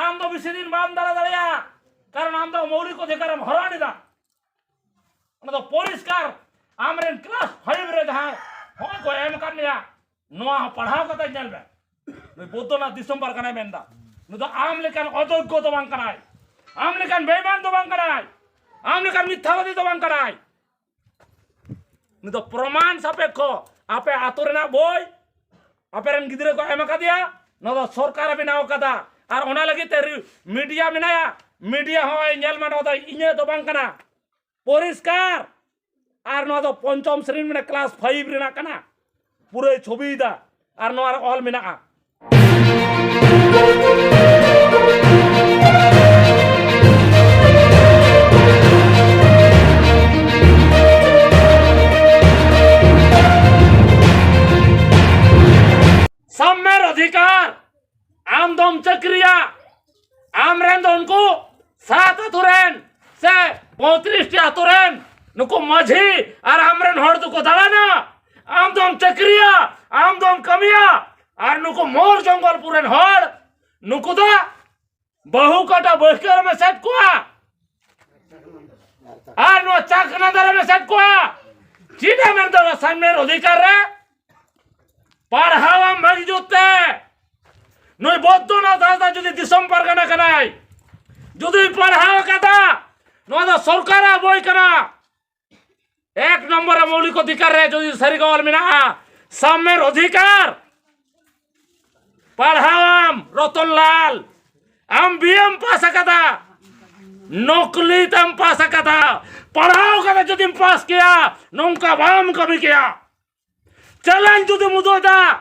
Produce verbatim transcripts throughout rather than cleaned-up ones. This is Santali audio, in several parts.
ᱟᱢ ᱫᱚ ᱵᱮᱥᱤ ᱫᱤᱱ ᱵᱟᱢ ᱫᱟᱲᱟ ᱫᱟᱲᱮᱭᱟᱜᱼᱟ, ᱠᱟᱨᱚᱱ ᱟᱢ ᱫᱚ ᱢᱳᱣᱞᱤᱠ ᱚᱫᱷᱤᱠᱟᱨᱮᱢ ᱦᱚᱨᱚᱱ ᱮᱫᱟ᱾ ᱚᱱᱟ ᱫᱚ ᱯᱚᱨᱤᱥᱠᱟᱨ ᱟᱢᱨᱮᱱ ᱠᱞᱟᱥ ᱯᱷᱟᱭᱤᱵᱷ ᱨᱮ ᱡᱟᱦᱟᱸᱭ ᱦᱚᱸᱜᱼᱚᱭ ᱠᱚ ᱮᱢ ᱟᱠᱟᱫ ᱢᱮᱭᱟ, ᱱᱚᱣᱟ ᱦᱚᱸ ᱯᱟᱲᱦᱟᱣ ᱠᱟᱛᱮ ᱧᱮᱞ ᱢᱮ᱾ ᱱᱩᱭ ᱵᱳᱫᱽᱫᱚᱱᱟᱛᱷ ᱫᱤᱥᱚᱢ ᱯᱟᱨᱜᱟᱱᱟᱭ ᱢᱮᱱᱫᱟ, ᱱᱩᱭ ᱫᱚ ᱟᱢ ᱞᱮᱠᱟᱱ ᱚᱡᱳᱜᱽᱜᱚ ᱫᱚ ᱵᱟᱝ ᱠᱟᱱᱟᱭ, ᱟᱢ ᱞᱮᱠᱟᱱ ᱵᱮᱭᱢᱟᱱ ᱫᱚ ᱵᱟᱝ ᱠᱟᱱᱟᱭ, ᱟᱢ ᱞᱮᱠᱟᱱ ᱢᱤᱛᱷᱭᱟᱵᱟᱫᱤ ᱫᱚ ᱵᱟᱝ ᱠᱟᱱᱟᱭ᱾ ᱱᱩᱭ ᱫᱚ ᱯᱨᱚᱢᱟᱱ ᱥᱟᱯᱮᱠᱠᱷᱚ ᱟᱯᱮ ᱟᱛᱳ ᱨᱮᱱᱟᱜ ᱵᱳᱭ ᱟᱯᱮ ᱨᱮᱱ ᱜᱤᱫᱽᱨᱟᱹ ᱠᱚ ᱮᱢ ᱟᱠᱟᱫᱮᱭᱟ, ᱱᱚᱣᱟ ᱫᱚ ᱥᱚᱨᱠᱟᱨ ᱮ ᱵᱮᱱᱟᱣ ᱟᱠᱟᱫᱟ᱾ ᱟᱨ ᱚᱱᱟ ᱞᱟᱹᱜᱤᱫ ᱛᱮ ᱨᱤ-, ᱢᱤᱰᱤᱭᱟ ᱢᱮᱱᱟᱭᱟ, ᱢᱤᱰᱤᱭᱟ ᱦᱚᱸ ᱧᱮᱞ ᱢᱟ, ᱱᱚᱣᱟ ᱫᱚ ᱤᱧᱟᱹᱜ ᱫᱚ ᱵᱟᱝ ᱠᱟᱱᱟ, ᱯᱚᱨᱤᱥᱠᱟᱨ᱾ ᱟᱨ ᱱᱚᱣᱟ ᱫᱚ ᱯᱚᱧᱪᱚᱢ ᱥᱨᱮᱱᱤ, ᱢᱟᱱᱮ ᱠᱞᱟᱥ ᱯᱷᱟᱭᱤᱵᱷ ᱨᱮᱱᱟᱜ ᱠᱟᱱᱟ, ᱯᱩᱨᱟᱹᱭ ᱪᱷᱚᱵᱤᱭᱮᱫᱟ᱾ ᱟᱨ ᱱᱚᱣᱟ ᱨᱮ ᱚᱞ ᱢᱮᱱᱟᱜᱼᱟ, ᱥᱟᱢᱢᱮᱨ ᱚᱫᱷᱤᱠᱟᱨ, ᱟᱢ ᱫᱚᱢ ᱪᱟᱹᱠᱨᱤᱭᱟ, ᱟᱢ ᱨᱮᱱ ᱫᱚ ᱩᱱᱠᱩ ᱥᱟᱛ ᱟᱛᱳ ᱨᱮᱱ ᱥᱮ ᱯᱚᱸᱭᱛᱨᱤᱥ ᱴᱤ ᱟᱛᱳ ᱨᱮᱱ ᱱᱩᱠᱩ ᱢᱟᱹᱡᱷᱤ ᱟᱨ ᱟᱢ ᱨᱮᱱ ᱦᱚᱲ ᱫᱚᱠᱚ ᱫᱟᱬᱟᱱᱟ᱾ ᱟᱢ ᱫᱚᱢ ᱪᱟᱹᱠᱨᱤᱭᱟ, ᱟᱢ ᱫᱚᱢ ᱠᱟᱹᱢᱤᱭᱟ, ᱟᱨ ᱱᱩᱠᱩ ᱢᱳᱨ ᱡᱚᱝᱜᱚᱞᱯᱩᱨ ᱨᱮᱱ ᱦᱚᱲ, ᱱᱩᱠᱩ ᱫᱚ ᱵᱟᱹᱦᱩ ᱠᱟᱴᱟ ᱵᱟᱹᱦᱠᱟᱹ ᱨᱮᱢ ᱮᱥᱮᱫ ᱠᱚᱣᱟ᱾ ᱟᱨ ᱱᱚᱣᱟ ᱪᱟᱠᱱᱟ ᱫᱟᱨᱮᱢ ᱮᱥᱮᱫ ᱠᱚᱣᱟ᱾ ᱪᱮᱫ ᱮᱢ ᱢᱮᱱᱫᱟ ᱚᱱᱟ ᱥᱟᱢᱱᱮᱨ ᱚᱫᱷᱤᱠᱟᱨ ᱨᱮ? ᱯᱟᱲᱦᱟᱣᱟᱢ ᱵᱷᱟᱹᱜᱤ ᱡᱩᱛ ᱛᱮ᱾ ᱱᱩᱭ ᱵᱳᱫᱽᱫᱚᱱᱟᱛᱷ ᱦᱟᱸᱥᱫᱟ ᱡᱩᱫᱤ ᱫᱤᱥᱚᱢ ᱯᱟᱨᱜᱟᱱᱟ ᱠᱟᱱᱟᱭ, ᱡᱩᱫᱤ ᱯᱟᱲᱦᱟᱣ ᱟᱠᱟᱫᱟ, ᱱᱚᱣᱟ ᱫᱚ ᱥᱚᱨᱠᱟᱨᱟᱜ ᱵᱳᱭ ᱠᱟᱱᱟ᱾ ᱮᱠ ᱱᱚᱢᱵᱚᱨ ᱨᱮ ᱢᱳᱣᱞᱤᱠ ᱚᱫᱷᱤᱠᱟᱨ ᱨᱮ ᱡᱩᱫᱤ ᱥᱟᱹᱨᱤ ᱜᱮ ᱚᱞ ᱢᱮᱱᱟᱜᱼᱟ, ᱥᱟᱢᱢᱮᱨ ᱚᱫᱷᱤᱠᱟᱨ, ᱯᱟᱲᱦᱟᱣᱟᱢ ᱨᱚᱛᱚᱱ ᱞᱟᱞ, ᱟᱢ ᱵᱤᱭᱮᱢ ᱯᱟᱥ ᱟᱠᱟᱫᱟ, ᱱᱚᱠᱞᱤ ᱛᱮᱢ ᱯᱟᱥ ᱟᱠᱟᱫᱟ, ᱯᱟᱲᱦᱟᱣ ᱠᱟᱛᱮ ᱡᱩᱫᱤᱢ ᱯᱟᱥ ᱠᱮᱭᱟ, ᱱᱚᱝᱠᱟ ᱵᱟᱢ ᱠᱟᱹᱢᱤ ᱠᱮᱭᱟ᱾ ᱪᱮᱞᱮᱧᱡᱽ ᱡᱩᱫᱤᱢ ᱩᱫᱩᱜ ᱮᱫᱟ,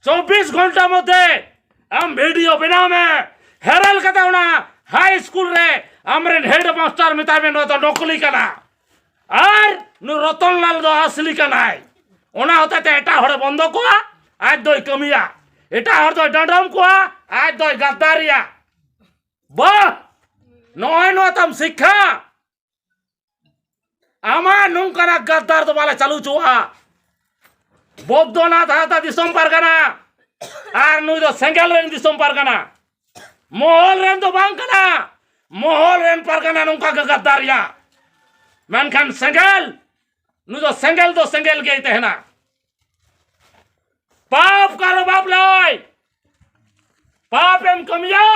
ᱪᱚᱵᱵᱤᱥ ᱜᱷᱚᱱᱴᱟ ᱢᱚᱫᱽᱫᱷᱮ ᱟᱢ ᱵᱷᱤᱰᱤᱭᱳ ᱵᱮᱱᱟᱣ ᱢᱮ, ᱦᱮᱨᱮᱞ ᱠᱟᱛᱮ ᱚᱱᱟ ᱦᱟᱭ ᱥᱠᱩᱞ ᱨᱮ ᱟᱢᱨᱮᱱ ᱦᱮᱰ ᱢᱟᱥᱴᱟᱨ ᱢᱮᱛᱟᱭ ᱢᱮ, ᱱᱚᱣᱟ ᱫᱚ ᱱᱚᱠᱞᱤ ᱠᱟᱱᱟ, ᱟᱨ ᱱᱩᱭ ᱨᱚᱛᱚᱱ ᱞᱟᱞ ᱫᱚ ᱟᱥᱞᱤ ᱠᱟᱱᱟᱭ᱾ ᱚᱱᱟ ᱦᱚᱛᱮ ᱛᱮ ᱮᱴᱟᱜ ᱦᱚᱲᱮ ᱵᱚᱱᱫᱚ ᱠᱚᱣᱟ, ᱟᱡ ᱫᱚᱭ ᱠᱟᱹᱢᱤᱭᱟ᱾ ᱮᱴᱟᱜ ᱦᱚᱲ ᱫᱚᱭ ᱰᱟᱸᱰᱚᱢ ᱠᱚᱣᱟ, ᱟᱡ ᱫᱚᱭ ᱜᱟᱫᱫᱟᱨᱤᱭᱟ᱾ ᱵᱟᱦ, ᱱᱚᱜᱼᱚᱭ ᱱᱚᱣᱟ ᱛᱟᱢ ᱥᱤᱠᱠᱷᱟ᱾ ᱟᱢᱟᱜ ᱱᱚᱝᱠᱟᱱᱟᱜ ᱜᱟᱫᱫᱟᱨ ᱫᱚ ᱵᱟᱞᱮ ᱪᱟᱹᱞᱩ ᱦᱚᱪᱚᱣᱟᱜᱼᱟ᱾ ᱵᱳᱫᱽᱫᱚᱱᱟᱛᱷ ᱦᱟᱸᱥᱫᱟ ᱫᱤᱥᱚᱢ ᱯᱟᱨᱜᱟᱱᱟ, ᱟᱨ ᱱᱩᱭ ᱫᱚ ᱥᱮᱸᱜᱮᱞ ᱨᱮᱱ ᱫᱤᱥᱚᱢ ᱯᱟᱨᱜᱟᱱᱟ᱾ ᱢᱚᱦᱚᱞ ᱨᱮᱱ ᱫᱚ ᱵᱟᱝ ᱠᱟᱱᱟ᱾ ᱢᱚᱦᱚᱞ ᱨᱮᱱ ᱯᱟᱨᱜᱟᱱᱟ ᱱᱚᱝᱠᱟ ᱜᱮ ᱜᱟᱫᱫᱟᱨᱤᱭᱟ᱾ ᱢᱮᱱᱠᱷᱟᱱ ᱥᱮᱸᱜᱮᱞ, ᱱᱩᱭ ᱫᱚ ᱥᱮᱸᱜᱮᱞ ᱫᱚ ᱥᱮᱸᱜᱮᱞ ᱜᱮᱭ ᱛᱟᱦᱮᱱᱟ᱾ ᱯᱟᱯ ᱠᱟᱨᱚ ᱵᱟᱯ ᱞᱟᱹᱭ, ᱯᱟᱯ ᱮᱢ ᱠᱟᱹᱢᱤᱭᱟ,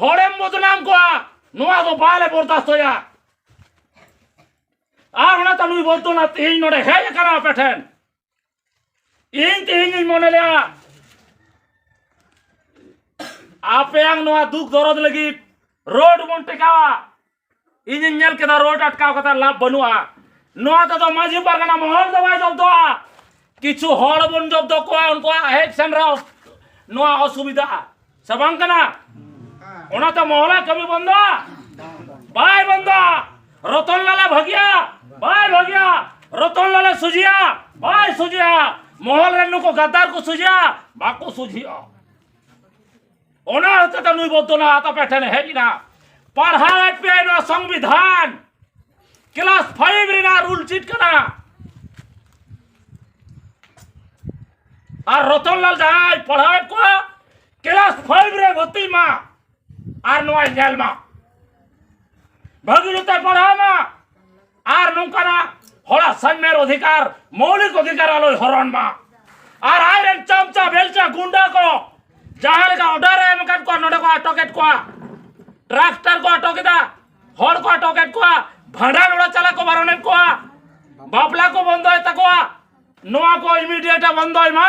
ᱦᱚᱲᱮᱢ ᱵᱚᱫᱱᱟᱢ ᱠᱚᱣᱟ, ᱱᱚᱣᱟ ᱫᱚ ᱵᱟᱞᱮ ᱵᱚᱨᱫᱟᱥᱛᱚᱭᱟ᱾ ᱟᱨ ᱚᱱᱟᱛᱮ ᱱᱩᱭ ᱵᱚᱫᱱᱟ ᱛᱮᱦᱮᱧ ᱱᱚᱰᱮ ᱦᱮᱡ ᱟᱠᱟᱱᱟ ᱟᱯᱮ ᱴᱷᱮᱱ᱾ ᱤᱧ ᱛᱮᱦᱮᱧ ᱤᱧ ᱢᱚᱱᱮ ᱞᱮᱜᱼᱟ, ᱟᱯᱮᱭᱟᱝ ᱱᱚᱣᱟ ᱫᱩᱠ ᱫᱚᱨᱚᱫ ᱞᱟᱹᱜᱤᱫ ᱨᱳᱰ ᱵᱚᱱ ᱴᱮᱠᱟᱣᱟ᱾ ᱤᱧᱤᱧ ᱧᱮᱞ ᱠᱮᱫᱟ, ᱨᱳᱰ ᱟᱴᱠᱟᱣ ᱠᱟᱛᱮ ᱞᱟᱵᱷ ᱵᱟᱹᱱᱩᱜᱼᱟ᱾ ᱱᱚᱣᱟ ᱛᱮᱫᱚ ᱢᱟᱹᱡᱷᱤ ᱯᱟᱨᱜᱟᱱᱟ ᱢᱚᱦᱚᱞ ᱫᱚ ᱵᱟᱭ ᱡᱚᱵᱫᱚᱜᱼᱟ᱾ ᱠᱤᱪᱷᱩ ᱦᱚᱲ ᱵᱚᱱ ᱡᱚᱵᱫᱚ ᱠᱚᱣᱟ, ᱩᱱᱠᱩᱣᱟᱜ ᱦᱮᱡ ᱥᱮᱱ ᱨᱮ ᱚᱥ-, ᱱᱚᱣᱟ ᱚᱥᱩᱵᱤᱫᱷᱟᱜᱼᱟ᱾ ᱥᱮ ᱵᱟᱝ ᱠᱟᱱᱟ? ᱚᱱᱟᱛᱮ ᱢᱚᱦᱚᱞᱟ ᱠᱟᱹᱢᱤ ᱵᱚᱱᱫᱚ? ᱵᱟᱭ ᱵᱚᱱᱫᱚ᱾ ᱨᱚᱛᱚᱱ ᱞᱟᱞᱮ ᱵᱷᱟᱹᱜᱤᱭᱟ? ᱵᱟᱭ ᱵᱷᱟᱹᱜᱤᱭᱟ᱾ ᱨᱚᱛᱚᱱ ᱞᱟᱞᱮ ᱥᱩᱡᱷᱤᱭᱟ? ᱵᱟᱭ ᱥᱩᱡᱷᱤᱭᱟ᱾ ᱢᱚᱦᱚᱞ ᱨᱮᱱ ᱱᱩᱠᱩ ᱜᱟᱫᱟᱨ ᱠᱚ ᱥᱩᱡᱷᱤᱭᱟ? ᱵᱟᱠᱚ ᱥᱩᱡᱷᱤᱭᱟ᱾ ᱚᱱᱟ ᱦᱚᱛᱮᱛᱮ ᱱᱩᱭ ᱵᱚᱫᱚᱱᱟᱛᱷ ᱟᱯᱮ ᱴᱷᱮᱱ ᱦᱮᱡ ᱮᱱᱟ᱾ ᱯᱟᱲᱦᱟᱣᱮᱫ ᱯᱮᱭᱟᱭ ᱱᱚᱣᱟ ᱥᱚᱝᱵᱤᱫᱷᱟᱱ, ᱠᱞᱟᱥ ᱯᱷᱟᱭᱤᱵᱷ ᱨᱮᱱᱟᱜ ᱨᱩᱞ ᱪᱮᱫ ᱠᱟᱱᱟ? ᱟᱨ ᱨᱚᱛᱚᱱ ᱞᱟᱞ ᱡᱟᱦᱟᱸᱭ ᱯᱟᱲᱦᱟᱣᱮᱫ ᱠᱚᱣᱟ, ᱠᱞᱟᱥ ᱯᱷᱟᱭᱤᱵᱷ ᱨᱮ ᱵᱷᱚᱨᱛᱤ ᱢᱟ, ᱟᱨ ᱱᱚᱣᱟᱭ ᱧᱮᱞ ᱢᱟ, ᱵᱷᱟᱹᱜᱤ ᱡᱩᱛᱮ ᱯᱟᱲᱦᱟᱣ ᱢᱟ, ᱟᱨ ᱱᱚᱝᱠᱟᱱᱟᱜ ᱦᱚᱲᱟᱜ ᱥᱟᱢᱱᱮᱨ ᱚᱫᱷᱤᱠᱟᱨ, ᱢᱳᱣᱞᱤᱠ ᱚᱫᱷᱤᱠᱟᱨ ᱟᱞᱚᱭ ᱦᱚᱨᱚᱱ ᱢᱟ᱾ ᱟᱨ ᱟᱡᱨᱮᱱ ᱪᱟᱢᱪᱟ ᱵᱮᱞᱪᱟ ᱜᱩᱱᱰᱟ ᱠᱚ ᱡᱟᱦᱟᱸ ᱞᱮᱠᱟ ᱚᱰᱟᱨ ᱮ ᱮᱢ ᱟᱠᱟᱫ ᱠᱚᱣᱟ, ᱱᱚᱰᱮ ᱠᱚ ᱟᱴᱚᱠᱮᱫ ᱠᱚᱣᱟ, ᱴᱨᱟᱠᱴᱟᱨ ᱠᱚ ᱟᱴᱚᱠ ᱮᱫᱟ, ᱦᱚᱲ ᱠᱚ ᱟᱴᱚᱠᱮᱫ ᱠᱚᱣᱟ, ᱵᱷᱟᱸᱰᱟᱱ ᱚᱲᱟᱜ ᱪᱟᱞᱟᱜ ᱠᱚ ᱵᱟᱨᱚᱱᱮᱫ ᱠᱚᱣᱟ, ᱵᱟᱯᱞᱟ ᱠᱚ ᱵᱚᱱᱫᱚᱭᱮᱫ ᱛᱟᱠᱚᱣᱟ᱾ ᱱᱚᱣᱟ ᱠᱚ ᱤᱢᱤᱰᱤᱭᱮᱴ ᱮ ᱵᱚᱱᱫᱚᱭ ᱢᱟ᱾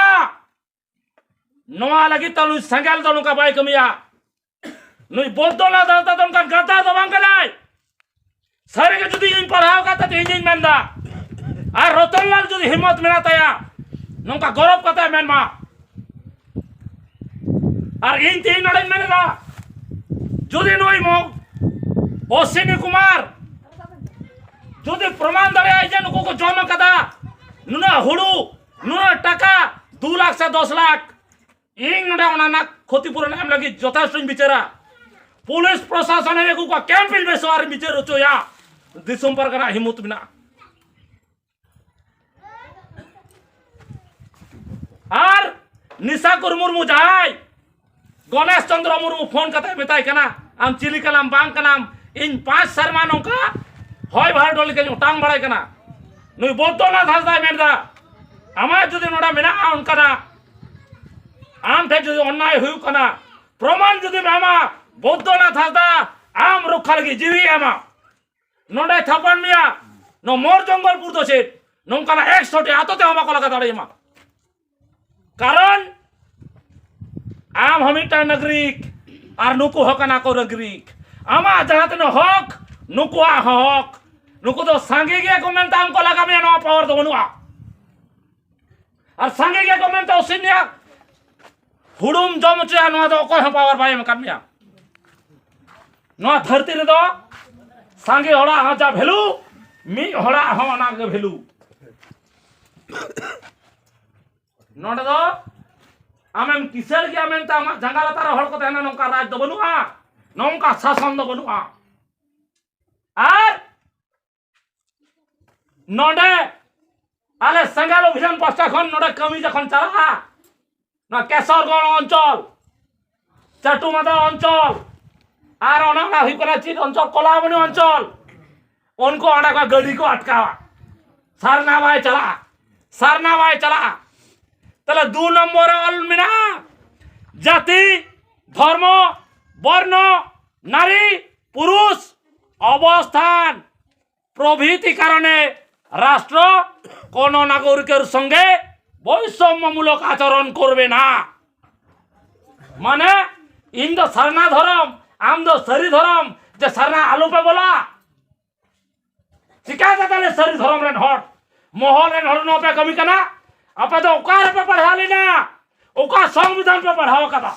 ᱱᱚᱣᱟ ᱞᱟᱹᱜᱤᱫ ᱛᱮ ᱱᱩᱭ ᱥᱮᱸᱜᱮᱞ ᱫᱚ ᱱᱚᱝᱠᱟ ᱵᱟᱭ ᱠᱟᱹᱢᱤᱭᱟ᱾ ᱱᱩᱭ ᱵᱚᱫᱚᱞᱟ ᱫᱟᱫᱟ ᱫᱚ ᱚᱱᱠᱟᱱ ᱜᱟᱫᱟ ᱫᱚ ᱵᱟᱝ ᱠᱟᱱᱟᱭ᱾ ᱥᱟᱹᱨᱤ ᱜᱮ ᱡᱩᱫᱤ ᱤᱧ ᱯᱟᱲᱦᱟᱣ ᱠᱟᱛᱮ ᱛᱮᱦᱮᱧ ᱤᱧ ᱢᱮᱱᱫᱟ, ᱟᱨ ᱨᱚᱛᱚᱱ ᱞᱟᱞ ᱡᱩᱫᱤ ᱦᱤᱢᱢᱚᱛ ᱢᱮᱱᱟᱜ ᱛᱟᱭᱟ, ᱱᱚᱝᱠᱟ ᱜᱚᱨᱚᱵ ᱠᱟᱛᱮ ᱢᱮᱱ ᱢᱟ᱾ ᱟᱨ ᱤᱧ ᱛᱮᱦᱮᱧ ᱱᱚᱰᱮᱧ ᱢᱮᱱ ᱮᱫᱟ, ᱡᱩᱫᱤ ᱱᱩᱭ ᱢᱚ-, ᱚᱥᱤᱱᱤ ᱠᱩᱢᱟᱨ ᱡᱩᱫᱤ ᱯᱨᱚᱢᱟᱱ ᱫᱟᱲᱮᱭᱟᱜᱼᱟᱭ ᱡᱮ ᱱᱩᱠᱩ ᱠᱚ ᱡᱚᱢ ᱟᱠᱟᱫᱟ ᱱᱩᱱᱟᱹᱜ ᱦᱩᱲᱩ, ᱱᱩᱱᱟᱹᱜ ᱴᱟᱠᱟ, ᱫᱩ ᱞᱟᱠᱷ ᱥᱮ ᱫᱚᱥ ᱞᱟᱠᱷ, ᱤᱧ ᱱᱚᱰᱮ ᱚᱱᱟ ᱨᱮᱱᱟᱜ ᱠᱷᱚᱛᱤᱯᱩᱨᱚᱱ ᱮᱢ ᱞᱟᱹᱜᱤᱫ ᱡᱚᱛᱷᱮᱥᱴᱚᱧ ᱵᱤᱪᱟᱹᱨᱟ᱾ ᱯᱩᱞᱤᱥ ᱯᱨᱚᱥᱟᱥᱚᱱ ᱮ ᱟᱹᱜᱩ ᱠᱚᱣᱟ, ᱠᱮᱢᱯ ᱤᱧ ᱵᱟᱹᱭᱥᱟᱹᱣᱟ ᱟᱨᱤᱧ ᱵᱤᱪᱟᱹᱨ ᱦᱚᱪᱚᱭᱟ᱾ ᱫᱤᱥᱚᱢ ᱯᱟᱨᱜᱟᱱᱟ ᱦᱤᱢᱢᱚᱛ ᱢᱮᱱᱟᱜᱼᱟ᱾ ᱟᱨ ᱱᱤᱥᱟᱠᱩᱨ ᱢᱩᱨᱢᱩ ᱡᱟᱦᱟᱸᱭ ᱜᱚᱱᱮᱥ ᱪᱚᱱᱫᱨᱚ ᱢᱩᱨᱢᱩ ᱯᱷᱳᱱ ᱠᱟᱛᱮ ᱢᱮᱛᱟᱭ ᱠᱟᱱᱟ, "ᱟᱢ ᱪᱤᱞᱤ ᱠᱟᱱᱟᱢ ᱵᱟᱝ ᱠᱟᱱᱟᱢ, ᱤᱧ ᱯᱟᱸᱪ ᱥᱮᱨᱢᱟ ᱱᱚᱝᱠᱟ ᱦᱚᱭ ᱵᱷᱟᱨᱰᱳ ᱞᱮᱠᱟᱧ ᱚᱴᱟᱝ ᱵᱟᱲᱟᱭ ᱠᱟᱱᱟ, ᱱᱩᱭ ᱵᱳᱫᱽᱫᱚᱱᱟᱛᱷ ᱦᱟᱸᱥᱫᱟᱭ ᱢᱮᱱᱫᱟ ᱟᱢᱟᱜ ᱡᱩᱫᱤ ᱱᱚᱰᱮ ᱢᱮᱱᱟᱜᱼᱟ ᱚᱱᱠᱟᱱᱟᱜ, ᱟᱢ ᱴᱷᱮᱱ ᱡᱩᱫᱤ ᱚᱱᱱᱟᱭ ᱦᱩᱭᱩᱜ ᱠᱟᱱᱟ, ᱯᱨᱚᱢᱟᱱ ᱡᱩᱫᱤᱢ ᱮᱢᱟ, ᱵᱳᱫᱽᱫᱚᱱᱟᱛᱷ ᱦᱟᱸᱥᱫᱟ ᱟᱢ ᱨᱚᱠᱠᱷᱟ ᱞᱟᱹᱜᱤᱫ ᱡᱤᱣᱤᱭ ᱮᱢᱟ, ᱱᱚᱰᱮ ᱛᱷᱟᱯᱚᱱ ᱢᱮᱭᱟ, ᱱᱚᱣᱟ ᱢᱳᱨ ᱡᱚᱝᱜᱚᱞᱯᱩᱨ ᱫᱚ ᱪᱮᱫ ᱱᱚᱝᱠᱟᱱᱟᱜ ᱮᱠᱥᱚ ᱴᱤ ᱟᱛᱳ ᱛᱮᱦᱚᱸ ᱵᱟᱠᱚ ᱞᱟᱜᱟ ᱫᱟᱲᱮᱭᱟᱢᱟ?" ᱠᱟᱨᱚᱱ ᱟᱢ ᱦᱚᱸ ᱢᱤᱫᱴᱟᱝ ᱱᱟᱜᱽᱨᱤᱠ, ᱟᱨ ᱱᱩᱠᱩ ᱦᱚᱸ ᱠᱟᱱᱟ ᱠᱚ ᱱᱟᱜᱽᱨᱤᱠ᱾ ᱟᱢᱟᱜ ᱡᱟᱦᱟᱸ ᱛᱤᱱᱟᱹᱜ ᱦᱚᱠ, ᱱᱩᱠᱩᱣᱟᱜ ᱦᱚᱸ ᱦᱚᱠ᱾ ᱱᱩᱠᱩ ᱫᱚ ᱥᱟᱸᱜᱮ ᱜᱮᱭᱟ ᱠᱚ ᱢᱮᱱᱛᱮ ᱟᱢ ᱠᱚ ᱞᱟᱜᱟ ᱢᱮᱭᱟ, ᱱᱚᱣᱟ ᱯᱟᱣᱟᱨ ᱫᱚ ᱵᱟᱹᱱᱩᱜᱼᱟ᱾ ᱟᱨ ᱥᱟᱸᱜᱮ ᱜᱮᱭᱟ ᱠᱚ ᱢᱮᱱᱛᱮ ᱚᱥᱤᱱ ᱨᱮᱭᱟᱜ ᱦᱩᱲᱩᱢ ᱡᱚᱢ ᱦᱚᱪᱚᱭᱟ, ᱱᱚᱣᱟ ᱫᱚ ᱚᱠᱚᱭ ᱦᱚᱸ ᱯᱟᱣᱟᱨ ᱵᱟᱭ ᱮᱢ ᱟᱠᱟᱫ ᱢᱮᱭᱟ᱾ ᱱᱚᱣᱟ ᱫᱷᱟᱹᱨᱛᱤ ᱨᱮᱫᱚ ᱥᱟᱸᱜᱮ ᱦᱚᱲᱟᱜ ᱦᱚᱸ ᱡᱟ ᱵᱷᱮᱞᱩ, ᱢᱤᱫ ᱦᱚᱲᱟᱜ ᱦᱚᱸ ᱚᱱᱟ ᱜᱮ ᱵᱷᱮᱞᱩ᱾ ᱱᱚᱰᱮ ᱫᱚ ᱟᱢᱮᱢ ᱠᱤᱥᱟᱹᱬ ᱜᱮᱭᱟ ᱢᱮᱱᱛᱮ ᱟᱢᱟᱜ ᱡᱟᱸᱜᱟ ᱞᱟᱛᱟᱨ ᱨᱮ ᱦᱚᱲ ᱠᱚ ᱛᱟᱦᱮᱱᱟ, ᱱᱚᱝᱠᱟ ᱨᱟᱡᱽ ᱫᱚ ᱵᱟᱹᱱᱩᱜᱼᱟ, ᱱᱚᱝᱠᱟ ᱥᱟᱥᱚᱱ ᱫᱚ ᱵᱟᱹᱱᱩᱜᱼᱟ᱾ ᱟᱨ ᱱᱚᱰᱮ ᱟᱞᱮ ᱥᱮᱸᱜᱮᱞ ᱚᱵᱷᱤᱡᱟᱱ ᱯᱟᱥᱴᱟ ᱠᱷᱚᱱ ᱱᱚᱰᱮ ᱠᱟᱹᱢᱤ ᱡᱚᱠᱷᱚᱱ ᱪᱟᱞᱟᱜᱼᱟ, ᱱᱚᱣᱟ ᱠᱮᱥᱚᱨᱜᱚᱲ ᱚᱧᱪᱚᱞ, ᱪᱟᱴᱩᱢᱟᱫᱟ ᱚᱧᱪᱚᱞ, ᱟᱨ ᱚᱱᱟ ᱚᱱᱟ ᱦᱩᱭᱩᱜ ᱠᱟᱱᱟ ᱪᱮᱫ ᱚᱧᱪᱚᱞ, ᱠᱚᱞᱟᱵᱚᱱᱤ ᱚᱧᱪᱚᱞ, ᱩᱱᱠᱩ ᱚᱸᱰᱮ ᱠᱷᱚᱱ ᱜᱟᱹᱰᱤ ᱠᱚ ᱟᱴᱠᱟᱣᱟ, ᱥᱟᱨᱱᱟ ᱵᱟᱭ ᱪᱟᱞᱟᱜᱼᱟ, ᱥᱟᱨᱱᱟ ᱵᱟᱭ ᱪᱟᱞᱟᱜᱼᱟ᱾ ᱛᱟᱦᱞᱮ ᱫᱩ ᱱᱚᱢᱵᱚᱨ ᱨᱮ ᱚᱞ ᱢᱮᱱᱟᱜᱼᱟ, ᱡᱟᱹᱛᱤ, ᱫᱷᱚᱨᱢᱚ, ᱵᱚᱨᱱᱚ, ᱱᱟᱨᱤ, ᱯᱩᱨᱩᱥ, ᱚᱵᱚᱥᱛᱷᱟᱱ ᱯᱨᱚᱵᱷᱨᱤᱛᱤ ᱠᱟᱨᱚᱱᱮ ᱨᱟᱥᱴᱨᱚ ᱠᱳᱱᱳ ᱱᱟᱜᱚᱨᱤᱠᱮᱨ ᱥᱚᱝᱜᱮ ᱵᱳᱭᱥᱚᱢᱢᱚᱢᱩᱞᱚᱠ ᱟᱪᱚᱨᱚᱱ ᱠᱚᱨᱵᱮ ᱱᱟ᱾ ᱢᱟᱱᱮ, ᱤᱧ ᱫᱚ ᱥᱟᱨᱱᱟ ᱫᱷᱚᱨᱚᱢ, ᱟᱢ ᱫᱚ ᱥᱟᱹᱨᱤ ᱫᱷᱚᱨᱚᱢ, ᱡᱮ ᱥᱟᱨᱱᱟ ᱟᱞᱚᱯᱮ ᱵᱚᱞᱚᱜᱼᱟ᱾ ᱪᱤᱠᱟᱹᱛᱮ ᱛᱟᱦᱞᱮ ᱥᱟᱹᱨᱤ ᱫᱷᱚᱨᱚᱢ ᱨᱮᱱ ᱦᱚᱲ, ᱢᱚᱦᱚᱞ ᱨᱮᱱ ᱦᱚᱲ ᱱᱚᱣᱟ ᱯᱮ ᱠᱟᱹᱢᱤ ᱠᱟᱱᱟ? ᱟᱯᱮ ᱫᱚ ᱚᱠᱟ ᱨᱮᱯᱮ ᱯᱟᱲᱦᱟᱣ ᱞᱮᱱᱟ? ᱚᱠᱟ ᱥᱚᱝᱵᱤᱫᱷᱟᱱ ᱯᱮ ᱯᱟᱲᱦᱟᱣ ᱟᱠᱟᱫᱟ?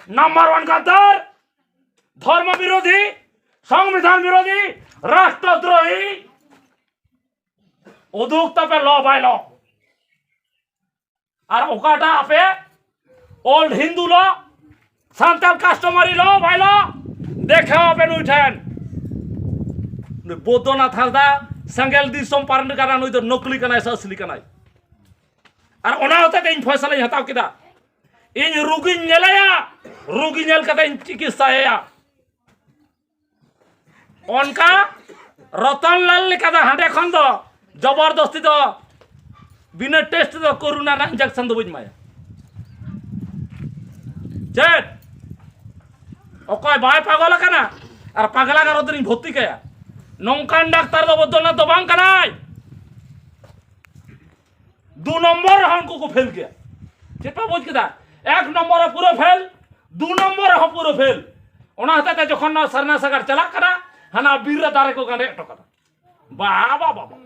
ᱱᱟᱢᱵᱟᱨ ᱳᱣᱟᱱ ᱜᱟᱫᱟᱨ, ᱫᱷᱚᱨᱢᱚ ᱵᱤᱨᱳᱫᱷᱤ, ᱥᱚᱝᱵᱤᱫᱷᱟᱱ ᱵᱤᱨᱳᱫᱷᱤ, ᱨᱟᱥᱴᱨᱚ ᱫᱨᱳᱦᱤ᱾ ᱩᱫᱩᱜ ᱛᱟᱯᱮ law by law᱾ ᱟᱨ ᱚᱠᱟᱴᱟᱜ ᱟᱯᱮ old Hindu law, Santal customary law by law ᱫᱮᱠᱷᱟᱣ ᱟᱯᱮ ᱱᱩᱭ ᱴᱷᱮᱱ᱾ ᱱᱩᱭ ᱵᱳᱫᱽᱫᱚᱱᱟᱛᱷ ᱦᱟᱸᱥᱫᱟ ᱥᱮᱸᱜᱮᱞ ᱫᱤᱥᱚᱢ ᱯᱟᱨᱚᱢ ᱠᱟᱱᱟ, ᱱᱩᱭ ᱫᱚ ᱱᱚᱠᱞᱤ ᱠᱟᱱᱟᱭ ᱥᱮ ᱟᱥᱞᱤ ᱠᱟᱱᱟᱭ? ᱟᱨ ᱚᱱᱟ ᱦᱚᱛᱮ ᱛᱮ ᱤᱧ ᱯᱷᱚᱭᱥᱟᱞᱟᱧ ᱦᱟᱛᱟᱣ ᱠᱮᱫᱟ᱾ ᱤᱧ ᱨᱩᱜᱤᱧ ᱧᱮᱞᱮᱭᱟ, ᱨᱩᱜᱤ ᱧᱮᱞ ᱠᱟᱛᱮ ᱤᱧ ᱪᱤᱠᱤᱛᱥᱟᱭᱮᱭᱟ᱾ ᱚᱱᱠᱟ ᱨᱚᱛᱚᱱ ᱞᱟᱞ ᱞᱮᱠᱟ ᱫᱚ ᱦᱟᱸᱰᱮ ᱠᱷᱚᱱ ᱫᱚ ᱡᱚᱵᱚᱨᱫᱚᱥᱛᱤ ᱫᱚ ᱵᱤᱱᱟᱹ ᱴᱮᱥᱴ ᱫᱚ ᱠᱳᱨᱳᱱᱟ ᱨᱮᱱᱟᱜ ᱤᱧᱡᱮᱠᱥᱚᱱ ᱫᱚ ᱵᱟᱹᱧ ᱮᱢᱟᱭᱟ᱾ ᱪᱮᱫ? ᱚᱠᱚᱭ ᱵᱟᱭ ᱯᱟᱜᱚᱞ ᱟᱠᱟᱱᱟ? ᱟᱨ ᱯᱟᱜᱽᱞᱟ ᱜᱟᱨᱚᱫ ᱨᱤᱧ ᱵᱷᱚᱨᱛᱤ ᱠᱟᱭᱟ? ᱱᱚᱝᱠᱟᱱ ᱰᱟᱠᱛᱟᱨ ᱫᱚ ᱵᱚᱫᱽᱫᱚᱱᱟᱛᱷ ᱫᱚ ᱵᱟᱝ ᱠᱟᱱᱟᱭ᱾ ᱫᱩ ᱱᱚᱢᱵᱚᱨ ᱨᱮᱦᱚᱸ ᱩᱱᱠᱩ ᱠᱚ ᱯᱷᱮᱞ ᱜᱮᱭᱟ᱾ ᱪᱮᱫ ᱯᱮ ᱵᱩᱡᱽ ᱠᱮᱫᱟ? ᱮᱠ ᱱᱚᱢᱵᱚᱨ ᱨᱮ ᱯᱩᱨᱟᱹ ᱯᱷᱮᱞ, ᱫᱩ ᱱᱚᱢᱵᱚᱨ ᱨᱮᱦᱚᱸ ᱯᱩᱨᱟᱹ ᱯᱷᱮᱞ᱾ ᱚᱱᱟ ᱦᱚᱛᱮᱡ ᱛᱮ ᱡᱚᱠᱷᱚᱱ ᱱᱚᱣᱟ ᱥᱟᱨᱱᱟ ᱥᱟᱜᱟᱲ ᱪᱟᱞᱟᱜ ᱠᱟᱱᱟ, ᱦᱟᱱᱟ ᱵᱤᱨ ᱨᱮ ᱫᱟᱨᱮ ᱠᱚ ᱜᱟᱸᱰᱮ ᱦᱚᱴᱚ ᱠᱟᱫᱟ᱾ ᱵᱟ, ᱵᱟ, ᱵᱟ, ᱵᱟ᱾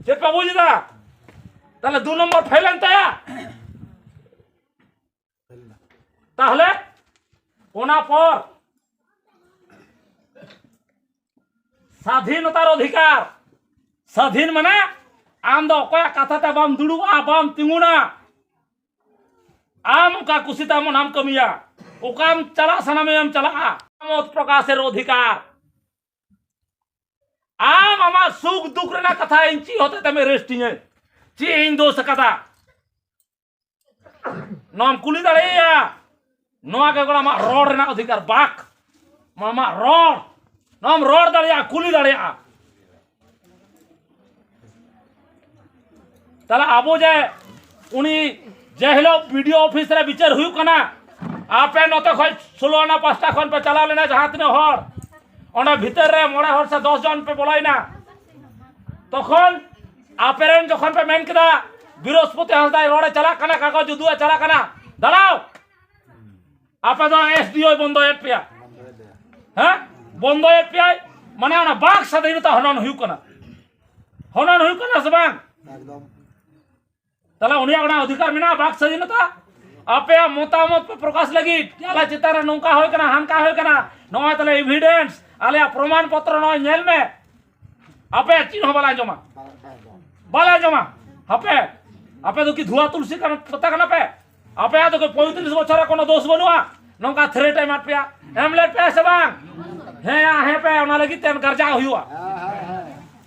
ᱪᱮᱫ ᱯᱮ ᱵᱩᱡᱽ ᱮᱫᱟ? ᱛᱟᱦᱞᱮ ᱫᱩ ᱱᱚᱢᱵᱚᱨ ᱯᱷᱮᱞ ᱮᱱ ᱛᱟᱭᱟ᱾ ᱛᱟᱦᱞᱮ ᱚᱱᱟ ᱯᱚᱨ ᱥᱟᱫᱷᱤᱱᱚᱛᱟᱨ ᱚᱫᱷᱤᱠᱟᱨ, ᱥᱟᱫᱷᱤᱱ ᱢᱟᱱᱮ ᱟᱢ ᱫᱚ ᱚᱠᱚᱭᱟᱜ ᱠᱟᱛᱷᱟ ᱛᱮ ᱵᱟᱢ ᱫᱩᱲᱩᱵᱼᱟ, ᱵᱟᱢ ᱛᱤᱸᱜᱩᱱᱟ, ᱟᱢ ᱚᱠᱟ ᱠᱩᱥᱤ ᱛᱟᱢ ᱚᱱᱟᱢ ᱠᱟᱹᱢᱤᱭᱟ, ᱚᱠᱟᱢ ᱪᱟᱞᱟᱜ ᱥᱟᱱᱟ ᱢᱮᱭᱟᱢ ᱪᱟᱞᱟᱜᱼᱟ᱾ ᱢᱚᱛ ᱯᱨᱚᱠᱟᱥᱮᱨ ᱚᱫᱷᱤᱠᱟᱨ, ᱟᱢ ᱟᱢᱟᱜ ᱥᱩᱠ ᱫᱩᱠ ᱨᱮᱱᱟᱜ ᱠᱟᱛᱷᱟ ᱤᱧ ᱪᱮᱫ ᱦᱚᱛᱮ ᱛᱮᱢ ᱟᱨᱮᱥᱴ ᱤᱧᱟᱹ? ᱪᱮᱫ ᱤᱧ ᱫᱳᱥ ᱟᱠᱟᱫᱟ? ᱱᱚᱣᱟᱢ ᱠᱩᱞᱤ ᱫᱟᱲᱮᱭᱟᱭᱟ᱾ ᱱᱚᱣᱟ ᱜᱮ ᱠᱟᱱᱟ ᱟᱢᱟᱜ ᱨᱚᱲ ᱨᱮᱱᱟᱜ ᱚᱫᱷᱤᱠᱟᱨ, ᱵᱟᱠ, ᱟᱢᱟᱜ ᱨᱚᱲ᱾ ᱱᱚᱣᱟᱢ ᱨᱚᱲ ᱫᱟᱲᱮᱭᱟᱜᱼᱟ, ᱠᱩᱞᱤ ᱫᱟᱲᱮᱭᱟᱜᱼᱟ᱾ ᱛᱟᱦᱞᱮ ᱟᱵᱚ ᱡᱮ ᱩᱱᱤ ᱡᱮ ᱦᱤᱞᱳᱜ ᱵᱤ ᱰᱤ ᱳ ᱚᱯᱷᱤᱥ ᱨᱮ ᱵᱤᱪᱟᱹᱨ ᱦᱩᱭᱩᱜ ᱠᱟᱱᱟ, ᱟᱯᱮ ᱱᱚᱛᱮ ᱠᱷᱚᱱ ᱥᱳᱞᱳ ᱟᱱᱟ ᱯᱟᱥᱴᱟ ᱠᱷᱚᱱ ᱯᱮ ᱪᱟᱞᱟᱣ ᱞᱮᱱᱟ, ᱡᱟᱦᱟᱸ ᱛᱤᱱᱟᱹᱜ ᱦᱚᱲ ᱚᱸᱰᱮ ᱵᱷᱤᱛᱟᱹᱨ ᱨᱮ ᱢᱚᱬᱮ ᱦᱚᱲ ᱥᱮ ᱫᱚᱥ ᱡᱚᱱ ᱯᱮ ᱵᱚᱞᱚᱭᱮᱱᱟ, ᱛᱚᱠᱷᱚᱱ ᱟᱯᱮ ᱨᱮᱱ ᱡᱚᱠᱷᱚᱱ ᱯᱮ ᱢᱮᱱ ᱠᱮᱫᱟ, ᱵᱤᱨᱚᱥᱯᱚᱛᱤ ᱦᱟᱸᱥᱫᱟᱭ ᱨᱚᱲᱮ ᱪᱟᱞᱟᱜ ᱠᱟᱱᱟ, ᱠᱟᱜᱚᱡᱽ ᱩᱫᱩᱜ ᱮ ᱪᱟᱞᱟᱜ ᱠᱟᱱᱟ, ᱫᱟᱸᱲᱟᱣ, ᱟᱯᱮ ᱫᱚ ᱮᱥ ᱰᱤ ᱳᱭ ᱵᱚᱱᱫᱚᱭᱮᱫ ᱯᱮᱭᱟ᱾ ᱦᱮᱸ, ᱵᱚᱱᱫᱚᱭᱮᱫ ᱯᱮᱭᱟᱭ, ᱢᱟᱱᱮ ᱚᱱᱟ ᱵᱟᱠ ᱥᱟᱫᱷᱤᱱᱚᱛᱟ ᱦᱚᱱᱚᱱ ᱦᱩᱭᱩᱜ ᱠᱟᱱᱟ᱾ ᱦᱚᱱᱚᱱ ᱦᱩᱭᱩᱜ ᱠᱟᱱᱟ ᱥᱮ ᱵᱟᱝ? ᱮᱠᱫᱚᱢ᱾ ᱛᱟᱦᱞᱮ ᱩᱱᱤᱭᱟᱜ ᱚᱱᱟ ᱚᱫᱷᱤᱠᱟᱨ ᱢᱮᱱᱟᱜᱼᱟ, ᱵᱟᱠ ᱥᱟᱫᱷᱤᱱᱚᱛᱟ᱾ ᱟᱯᱮᱭᱟᱜ ᱢᱚᱛᱟᱢᱚᱛ ᱯᱮ ᱯᱨᱚᱠᱟᱥ ᱞᱟᱹᱜᱤᱫ, ᱟᱞᱮ ᱪᱮᱛᱟᱱ ᱨᱮ ᱱᱚᱝᱠᱟ ᱦᱩᱭ ᱠᱟᱱᱟ, ᱦᱟᱱᱠᱟ ᱦᱩᱭ ᱠᱟᱱᱟ, ᱱᱚᱜᱼᱚᱭ ᱛᱟᱦᱞᱮ ᱮᱵᱷᱤᱰᱮᱱᱥ, ᱟᱞᱮᱭᱟᱜ ᱯᱨᱚᱢᱟᱱ ᱯᱚᱛᱨᱚ ᱱᱚᱜᱼᱚᱭ ᱧᱮᱞ ᱢᱮ᱾ ᱟᱯᱮᱭᱟᱜ ᱪᱮᱫ ᱦᱚᱸ ᱵᱟᱞᱮ ᱟᱸᱡᱚᱢᱟ, ᱵᱟᱞᱮ ᱟᱸᱡᱚᱢᱟ᱾ ᱦᱟᱯᱮ, ᱟᱯᱮ ᱫᱚ ᱠᱤ ᱫᱷᱩᱣᱟ ᱛᱩᱞᱥᱤ ᱠᱟᱱᱟ, ᱯᱟᱛᱟ ᱠᱟᱱᱟ ᱯᱮ? ᱟᱯᱮᱭᱟᱜ ᱫᱚ ᱠᱤ ᱯᱚᱸᱭᱛᱨᱤᱥ ᱵᱚᱪᱷᱚᱨ ᱨᱮ ᱠᱳᱱᱳ ᱫᱳᱥ ᱵᱟᱹᱱᱩᱜᱼᱟ? ᱱᱚᱝᱠᱟ ᱛᱷᱨᱮᱴ ᱮ ᱮᱢᱟᱫ ᱯᱮᱭᱟ, ᱮᱢ ᱞᱮᱫ ᱯᱮᱭᱟ ᱥᱮ ᱵᱟᱝ? ᱦᱮᱸ ᱭᱟ, ᱦᱮᱸ ᱯᱮ, ᱚᱱᱟ ᱞᱟᱹᱜᱤᱫ ᱛᱮ ᱜᱟᱨᱡᱟᱣ ᱦᱩᱭᱩᱜᱼᱟ᱾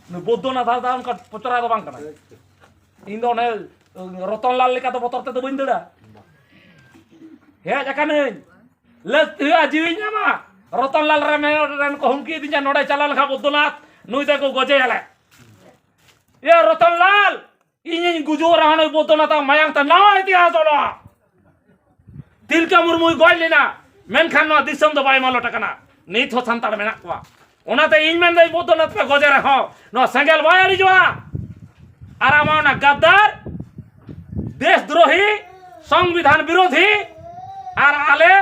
ᱱᱩᱭ ᱵᱳᱫᱽᱫᱚᱱᱟᱛᱷ ᱦᱟᱸᱥᱫᱟ ᱚᱱᱠᱟ ᱯᱚᱪᱚᱨᱟ ᱫᱚ ᱵᱟᱝ ᱠᱟᱱᱟ᱾ ᱤᱧ ᱫᱚ ᱚᱱᱮ ᱨᱚᱛᱚᱱ ᱞᱟᱞ ᱞᱮᱠᱟ ᱫᱚ ᱵᱚᱛᱚᱨ ᱛᱮᱫᱚ ᱵᱟᱹᱧ ᱫᱟᱹᱲᱟ᱾ ᱦᱮᱡ ᱟᱠᱟᱱᱟᱹᱧ, ᱞᱟᱹᱠᱛᱤ ᱦᱩᱭᱩᱜᱼᱟ ᱡᱤᱣᱤᱧ ᱮᱢᱟ᱾ ᱨᱚᱛᱚᱱ ᱞᱟᱞ ᱨᱮ ᱢᱮᱱ ᱨᱮᱱ ᱠᱚ ᱦᱩᱢᱠᱤ ᱤᱫᱤᱧᱟ, ᱱᱚᱰᱮ ᱪᱟᱞᱟᱣ ᱞᱮᱱᱠᱷᱟᱱ ᱵᱚᱫᱽᱫᱚᱱᱟᱛᱷ ᱱᱩᱭ ᱫᱚᱠᱚ ᱜᱚᱡᱮᱭᱟᱞᱮ᱾ ᱮ ᱨᱚᱛᱚᱱ ᱞᱟᱞ, ᱤᱧᱤᱧ ᱜᱩᱡᱩᱜ ᱨᱮᱦᱚᱸ ᱱᱩᱭ ᱵᱚᱫᱽᱫᱚᱱᱟᱛᱷ ᱟᱜ ᱢᱟᱭᱟᱝ ᱛᱮ ᱱᱟᱣᱟ ᱤᱛᱤᱦᱟᱥ ᱚᱞᱚᱜᱼᱟ᱾ ᱛᱤᱞᱠᱟᱹ ᱢᱩᱨᱢᱩᱭ ᱜᱚᱡ ᱞᱮᱱᱟ, ᱢᱮᱱᱠᱷᱟᱱ ᱱᱚᱣᱟ ᱫᱤᱥᱚᱢ ᱫᱚ ᱵᱟᱭ ᱢᱟᱞᱚᱴ ᱟᱠᱟᱱᱟ᱾ ᱱᱤᱛ ᱦᱚᱸ ᱥᱟᱱᱛᱟᱲ ᱢᱮᱱᱟᱜ ᱠᱚᱣᱟ᱾ ᱚᱱᱟᱛᱮ ᱤᱧ ᱢᱮᱱᱫᱟᱹᱧ, ᱵᱚᱫᱽᱫᱚᱱᱟᱛᱷ ᱯᱮ ᱜᱚᱡᱮ ᱨᱮᱦᱚᱸ ᱱᱚᱣᱟ ᱥᱮᱸᱜᱮᱞ ᱵᱟᱭ ᱟᱹᱲᱤᱡᱚᱜᱼᱟ᱾ ᱟᱨ ᱟᱢᱟᱜ ᱚᱱᱟ ᱜᱟᱫᱫᱟᱨ, ᱫᱮᱥ ᱫᱨᱳᱦᱤ, ᱥᱚᱝᱵᱤᱫᱷᱟᱱ ᱵᱤᱨᱳᱫᱷᱤ, ᱟᱨ ᱟᱞᱮ,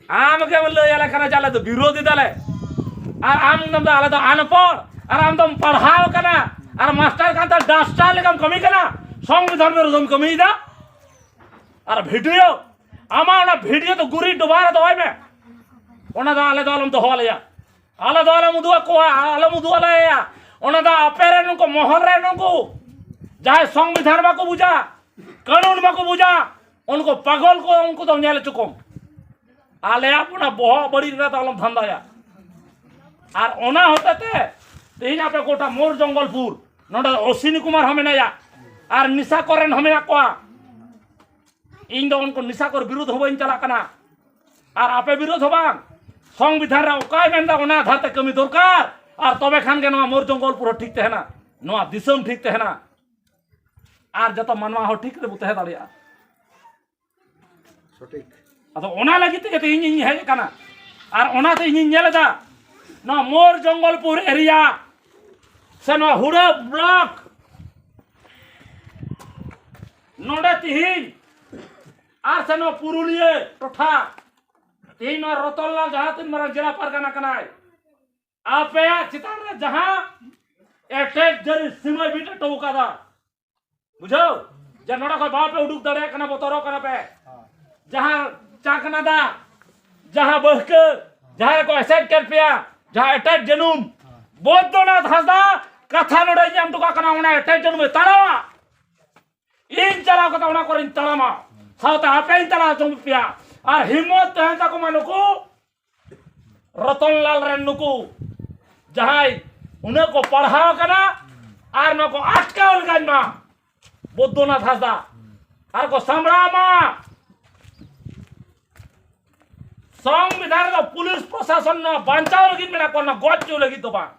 ᱟᱢ ᱜᱮᱢ ᱞᱟᱹᱭ ᱟᱞᱮ ᱠᱟᱱᱟ ᱡᱮ ᱟᱞᱮ ᱫᱚ ᱵᱤᱨᱳᱫᱷᱤ ᱫᱟᱞᱮ, ᱟᱨ ᱟᱢ ᱫᱚᱢ ᱟᱞᱮ ᱫᱚ ᱟᱱᱯᱚᱲ, ᱟᱨ ᱟᱢ ᱫᱚᱢ ᱯᱟᱲᱦᱟᱣ ᱠᱟᱱᱟ, ᱟᱨ ᱢᱟᱥᱴᱟᱨ ᱠᱟᱱ ᱛᱟᱢ, ᱰᱟᱥᱴᱟᱨ ᱞᱮᱠᱟᱢ ᱠᱟᱹᱢᱤ ᱠᱟᱱᱟ, ᱥᱚᱝᱵᱤᱫᱷᱟᱱ ᱵᱤᱨᱳᱫᱷᱮᱢ ᱠᱟᱹᱢᱤᱭᱮᱫᱟ᱾ ᱟᱨ ᱵᱷᱤᱰᱤᱭᱳ, ᱟᱢᱟᱜ ᱚᱱᱟ ᱵᱷᱤᱰᱤᱭᱳ ᱫᱚ ᱜᱩᱨᱤᱡ ᱰᱚᱵᱷᱟ ᱨᱮ ᱫᱚᱦᱚᱭ ᱢᱮ, ᱚᱱᱟ ᱫᱚ ᱟᱞᱮ ᱫᱚ ᱟᱞᱚᱢ ᱫᱚᱦᱚ ᱟᱞᱮᱭᱟ᱾ ᱟᱞᱮ ᱫᱚ ᱟᱞᱚᱢ ᱩᱫᱩᱜ ᱟᱠᱚᱣᱟ, ᱟᱞᱚᱢ ᱩᱫᱩᱜ ᱟᱞᱮᱭᱟ᱾ ᱚᱱᱟ ᱫᱚ ᱟᱯᱮ ᱨᱮᱱ ᱩᱱᱠᱩ ᱢᱚᱦᱚᱞ ᱨᱮᱱ ᱩᱱᱠᱩ ᱡᱟᱦᱟᱸᱭ ᱥᱚᱝᱵᱤᱫᱷᱟᱱ ᱵᱟᱠᱚ ᱵᱩᱡᱟ, ᱠᱟᱹᱱᱩᱱ ᱵᱟᱠᱚ ᱵᱩᱡᱟ, ᱩᱱᱠᱩ ᱯᱟᱜᱚᱞ ᱠᱚ, ᱩᱱᱠᱩ ᱫᱚ ᱧᱮᱞ ᱦᱚᱪᱚ ᱠᱚᱢ᱾ ᱟᱞᱮᱭᱟᱜ ᱚᱱᱟ ᱵᱚᱦᱚᱜ ᱵᱟᱹᱲᱤᱡ ᱨᱮ ᱫᱚ ᱟᱞᱚᱢ ᱫᱷᱟᱱᱫᱟᱭᱟ᱾ ᱟᱨ ᱚᱱᱟ ᱦᱚᱛᱮ ᱛᱮ ᱛᱮᱦᱮᱧ ᱟᱯᱮ ᱜᱚᱴᱟ ᱢᱳᱨ ᱡᱚᱝᱜᱚᱞᱯᱩᱨ, ᱱᱚᱰᱮ ᱚᱥᱤᱱᱤ ᱠᱩᱢᱟᱨ ᱦᱚᱸ ᱢᱮᱱᱟᱭᱟ, ᱟᱨ ᱱᱤᱥᱟ ᱠᱚᱨᱮᱱ ᱦᱚᱸ ᱢᱮᱱᱟᱜ ᱠᱚᱣᱟ᱾ ᱤᱧ ᱫᱚ ᱩᱱᱠᱩ ᱱᱤᱥᱟ ᱠᱚᱨ ᱵᱤᱨᱩᱫᱷ ᱦᱚᱸ ᱵᱟᱹᱧ ᱪᱟᱞᱟᱜ ᱠᱟᱱᱟ, ᱟᱨ ᱟᱯᱮ ᱵᱤᱨᱩᱫᱷ ᱦᱚᱸ ᱵᱟᱝ᱾ ᱥᱚᱝᱵᱤᱫᱷᱟᱱ ᱨᱮ ᱚᱠᱟᱭ ᱢᱮᱱᱫᱟ ᱚᱱᱟ ᱟᱫᱷᱟᱨ ᱛᱮ ᱠᱟᱹᱢᱤ ᱫᱚᱨᱠᱟᱨ, ᱟᱨ ᱛᱚᱵᱮ ᱠᱷᱟᱱ ᱜᱮ ᱱᱚᱣᱟ ᱢᱳᱨ ᱡᱚᱝᱜᱚᱞᱯᱩᱨ ᱦᱚᱸ ᱴᱷᱤᱠ ᱛᱟᱦᱮᱱᱟ, ᱱᱚᱣᱟ ᱫᱤᱥᱚᱢ ᱴᱷᱤᱠ ᱛᱟᱦᱮᱱᱟ, ᱟᱨ ᱡᱚᱛᱚ ᱢᱟᱱᱣᱟ ᱦᱚᱸ ᱴᱷᱤᱠ ᱛᱮᱵᱚ ᱛᱟᱦᱮᱸ ᱫᱟᱲᱮᱭᱟᱜᱼᱟ᱾ ᱥᱚᱴᱷᱤᱠ᱾ ᱟᱫᱚ ᱚᱱᱟ ᱞᱟᱹᱜᱤᱫ ᱛᱮᱜᱮ ᱛᱮᱦᱮᱧ ᱤᱧ ᱦᱮᱡ ᱟᱠᱟᱱᱟ, ᱟᱨ ᱚᱱᱟᱛᱮ ᱤᱧᱤᱧ ᱧᱮᱞ ᱮᱫᱟ ᱱᱚᱣᱟ ᱢᱳᱨ ᱡᱚᱝᱜᱚᱞᱯᱩᱨ ᱮᱨᱤᱭᱟ ᱥᱮ ᱱᱚᱣᱟ ᱦᱩᱲᱟᱹ ᱵᱞᱚᱠ, ᱱᱚᱰᱮ ᱛᱤᱦᱤᱧ ᱟᱨ ᱥᱮ ᱱᱚᱣᱟ ᱯᱩᱨᱩᱞᱤᱭᱟᱹ ᱴᱚᱴᱷᱟ, ᱛᱤᱦᱤᱧ ᱱᱚᱣᱟ ᱨᱚᱛᱚᱱᱞᱟᱞ ᱡᱟᱦᱟᱸ ᱛᱤᱱ ᱢᱟᱨᱟᱝ ᱡᱮᱞᱟ ᱯᱟᱨᱜᱟᱱᱟ ᱠᱟᱱᱟᱭ, ᱟᱯᱮᱭᱟᱜ ᱪᱮᱛᱟᱱ ᱨᱮ ᱡᱟᱦᱟᱸ ᱮᱴᱮᱠ ᱡᱟᱹᱨᱤ ᱥᱤᱢᱟᱹ ᱵᱤᱴ ᱦᱚᱴᱚ ᱠᱟᱫᱟ, ᱵᱩᱡᱷᱟᱹᱣ, ᱡᱮ ᱱᱚᱰᱮ ᱠᱷᱚᱱ ᱵᱟᱯᱮ ᱩᱰᱩᱠ ᱫᱟᱲᱮᱭᱟᱜ ᱠᱟᱱᱟ, ᱵᱚᱛᱚᱨᱚᱜ ᱠᱟᱱᱟ ᱯᱮ᱾ ᱡᱟᱦᱟᱸ ᱪᱟᱠᱱᱟᱫᱟ, ᱡᱟᱦᱟᱸ ᱵᱟᱹᱦᱠᱟᱹ, ᱡᱟᱦᱟᱸᱭ ᱠᱚ ᱮᱥᱮᱫ ᱠᱮᱫ ᱯᱮᱭᱟ, ᱡᱟᱦᱟᱸ ᱮᱴᱮᱠ ᱡᱟᱹᱱᱩᱢ, ᱵᱳᱫᱽᱫᱚᱱᱟᱛᱷ ᱦᱟᱸᱥᱫᱟ ᱠᱟᱛᱷᱟ ᱱᱚᱰᱮ ᱧᱟᱢ ᱦᱚᱴᱚ ᱠᱟᱜ ᱠᱟᱱᱟ, ᱚᱱᱟ ᱮᱴᱮᱠ ᱡᱟᱹᱱᱩᱢᱮ ᱛᱟᱲᱟᱣᱟ᱾ ᱤᱧ ᱪᱟᱞᱟᱣ ᱠᱟᱛᱮ ᱚᱱᱟ ᱠᱚᱨᱮᱧ ᱛᱟᱲᱟᱢᱟ, ᱥᱟᱶᱛᱮ ᱟᱯᱮᱧ ᱛᱟᱲᱟᱣ ᱦᱚᱪᱚ ᱯᱮᱭᱟ᱾ ᱟᱨ ᱦᱤᱢᱢᱚᱛ ᱛᱟᱦᱮᱱ ᱛᱟᱠᱚ ᱢᱟ ᱱᱩᱠᱩ ᱨᱚᱛᱚᱱ ᱞᱟᱞ ᱨᱮᱱ ᱱᱩᱠᱩ ᱡᱟᱦᱟᱸᱭ ᱩᱱᱟᱹᱜ ᱠᱚ ᱯᱟᱲᱦᱟᱣ ᱠᱟᱱᱟ, ᱟᱨ ᱱᱚᱣᱟ ᱠᱚ ᱟᱴᱠᱟᱣ ᱞᱮᱠᱟᱧ ᱢᱟ ᱵᱳᱫᱽᱫᱚᱱᱟᱛᱷ ᱦᱟᱸᱥᱫᱟ, ᱟᱨ ᱠᱚ ᱥᱟᱢᱵᱲᱟᱣ ᱢᱟ᱾ ᱥᱚᱝᱵᱤᱫᱷᱟᱱ ᱨᱮᱫᱚ ᱯᱩᱞᱤᱥ ᱯᱨᱚᱥᱟᱥᱚᱱ ᱱᱚᱣᱟ ᱵᱟᱧᱪᱟᱣ ᱞᱟᱹᱜᱤᱫ ᱢᱮᱱᱟᱜ ᱠᱚᱣᱟ, ᱱᱚᱣᱟ ᱜᱚᱡ ᱦᱚᱪᱚ ᱞᱟᱹᱜᱤᱫ ᱫᱚ ᱵᱟᱝ᱾